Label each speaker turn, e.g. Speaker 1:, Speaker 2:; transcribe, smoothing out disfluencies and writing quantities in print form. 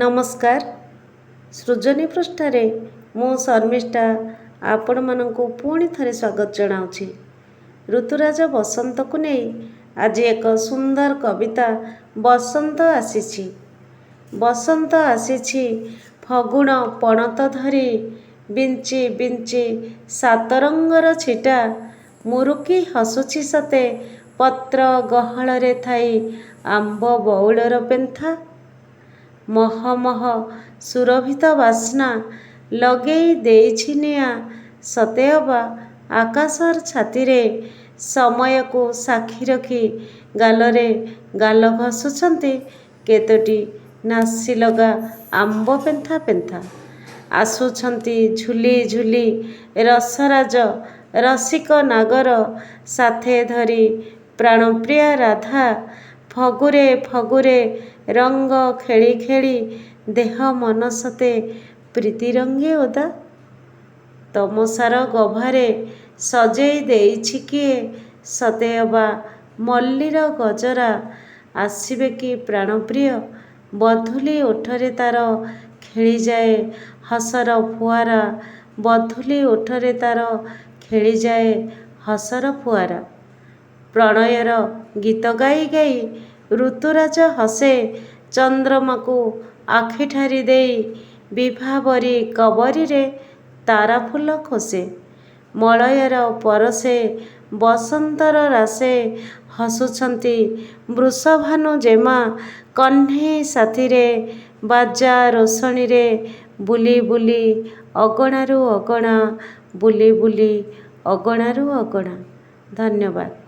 Speaker 1: ନମସ୍କାର। ସୃଜନୀ ପୃଷ୍ଠାରେ ମୁଁ ଶର୍ମିଷ୍ଠା ଆପଣମାନଙ୍କୁ ପୁଣି ଥରେ ସ୍ୱାଗତ ଜଣାଉଛି। ଋତୁରାଜ ବସନ୍ତକୁ ନେଇ ଆଜି ଏକ ସୁନ୍ଦର କବିତା, ବସନ୍ତ ଆସିଛି। ବସନ୍ତ ଆସିଛି ଫଗୁଣ ପଣତ ଧରି, ବିଞ୍ଚି ବିଞ୍ଚି ସାତରଙ୍ଗର ଛିଟା। ମୁରୁକି ହସୁଛି ସତେ ପତ୍ର ଗହଳରେ ଥାଇ ଆମ୍ବ ବଉଳର ପେନ୍ଥା। ମହ ମହ ସୁରଭିତ ବାସ୍ନା ଲଗେଇ ଦେଇଛି ନିଆଁ ସତେଅବା ଆକାଶର ଛାତିରେ। ସମୟକୁ ସାକ୍ଷୀ ରଖି ଗାଲରେ ଗାଲ ଘଷୁଛନ୍ତି କେତୋଟି ନାସିଲଗା ଆମ୍ବ ପେନ୍ଥା ପେନ୍ଥା। ଆସୁଛନ୍ତି ଝୁଲି ଝୁଲି ରସରାଜ ରସିକ ନାଗର, ସାଥେ ଧରି ପ୍ରାଣପ୍ରିୟା ରାଧା। ଫଗୁରେ ଫଗୁରେ ରଙ୍ଗ ଖେଳି ଖେଳି ଦେହ ମନ ସତେ ପ୍ରୀତି ରଙ୍ଗେ ଓଦା। ତମସାର ଗଭାରେ ସଜେଇ ଦେଇଛି କିଏ ସତେଅବା ମଲ୍ଲୀର ଗଜରା। ଆସିବେ କି ପ୍ରାଣପ୍ରିୟ? ବଧୂଲି ଓଠରେ ତାର ଖେଳିଯାଏ ହସର ଫୁଆରା, ବଧୂଲି ଓଠରେ ତାର ଖେଳିଯାଏ ହସର ଫୁଆରା। ପ୍ରଣୟର ଗୀତ ଗାଇ ଗାଇ ଋତୁରାଜ ହସେ, ଚନ୍ଦ୍ରମାକୁ ଆଖିଠାରି ଦେଇ ବିଭାବରୀ କବରୀରେ ତାରାଫୁଲ ଖୋସେ। ମଳୟର ପରଶେ ବସନ୍ତର ରାସେ ହସୁଛନ୍ତି ବୃଷଭାନୁ ଜେମା, କହ୍ନେଇ ସାଥିରେ ବାଜା ରୋଷଣୀରେ ବୁଲି ବୁଲି ଅଗଣାରୁ ଅଗଣା, ବୁଲି ବୁଲି ଅଗଣାରୁ ଅଗଣା। ଧନ୍ୟବାଦ।